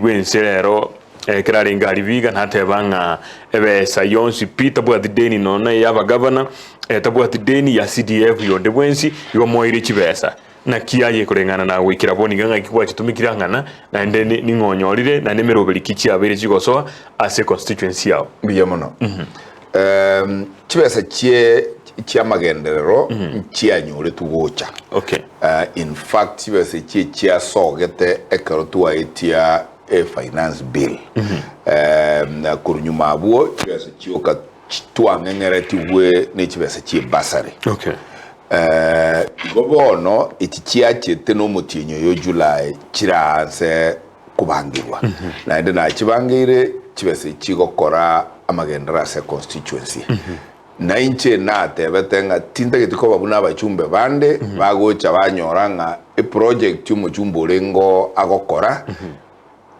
bw'ense rero ekero arenge aria biga nateba ng'a ebesa yonsi pi tabwati deni nonya ey'abagavana, tabwati deni ya CDF yonde bwensi, igo moeire chibesa. Naki aye koreng'ana na goikera bono iga ng'aki gwachitumekire ang'ana, naende ning'o onyorire, naende emeroberi ki chiabeire chigosoa ase econstituency yao? Mbuya mono. Em, chibesa chie chi'amagenderero nchianyoretwe gocha. Okay. Eh, in fact chibesa echi echiasogete ekero twaetia e finance bill. Em, na korwa nyuma abwo chibesa chioka chi- twang'eng'eretigwe ne chibesa chie bursary. Okay. Eh, igo bono echi chiachete nomotienyi oyo July chiraanse kobangerwa. Naende nachibangeire chibesa echi chigokora amagenderero ase econstituency. Na inche natebete ng'a tintageti koba buna abachumbe bande bagocha banyora ng'a eproject omochumbe orenge agokora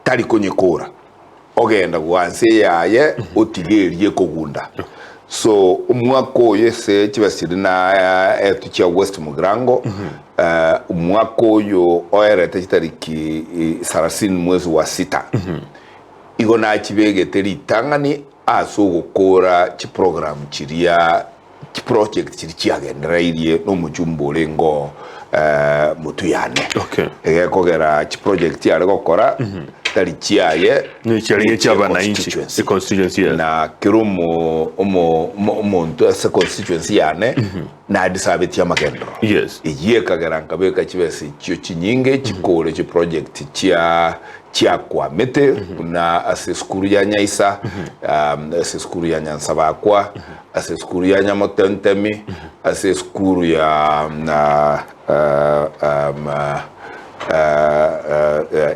tari konyekora, ogenda goansa eyaye otiga eria ekogunda. So omwaka oyo ase chibesa chiria naetwe chia West Mugirango, eh, omwaka oyo oerete chitariki sarasini mwezi wa sita, igo nachibegete ritang'ani ase ogokora chiprogram chiria chiproject chiria chiagendereirie nomochumba orenge oo motwe yane. Okay. Egekogera chiproject chiare gokora tari chiaye Ne chiarenge ne chia chiabananchi, constituency. econstituency, yes. Na kera omo omo omo- omonto ase constituency yane nadisabetie amagenderero. Yes. Eyio ekagera nkabeka chibesa echio chinyinge chikore chiproject chia chiakwamete buna ase esukuru ya Nyaisa, ase esukuru ya Nyansabakwa, ase esukuru ya Nyamotentemi, ase esukuru ya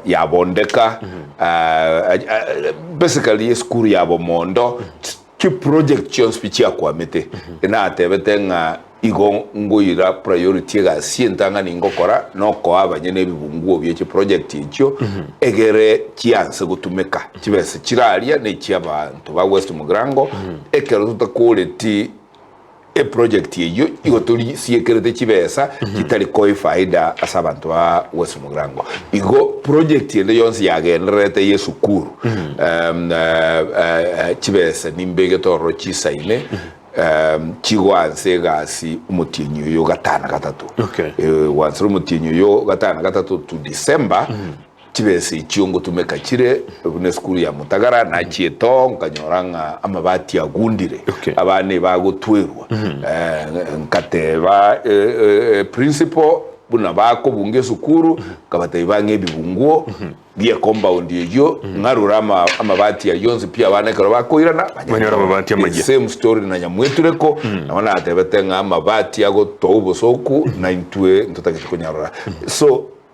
ya Bondeka, basically esukuru ya Bomondo, chiproject chionsi pi chiakwamete. Natebete ng'a Igo ngoira priority egasi entang'ani ngokora nokoa abanyene ebibunguo bie chiproject echio egere chianse gotumeka. Chibesa chiraria nechiabanto ba West Mugirango ekero totakoreti eproject eyio igo torisiekerete chibesa chitari koa efaida ase abanto ba West Mugirango. Igo project ende yonsi yagendererete ye esukuru chibesa nimbegete ororo chisaine Chigoansa egasi omotienyi oyo gatano na gatato. Okay. Eh, goansera omotienyi oyo gatano na gatato to December, chibesa echio ngotumeka chire buna esukuru ya Mutagara nachiete oo nkanyora ng'a amabati agundire Okay. abana ebagotwerwa Eh, nkateba eh, eh, principal buna bakobunga esukuru nkabatebia bang'e ebibunguo Rie compound eyio ng'arore ama amabati ayio onsi pi abana ekero bakoirana Banyore amabati The amayia. same story na Nyamwetureko nabo natebete ng'a amabati agotoa obosoku na intwe ntotagete konyarora so.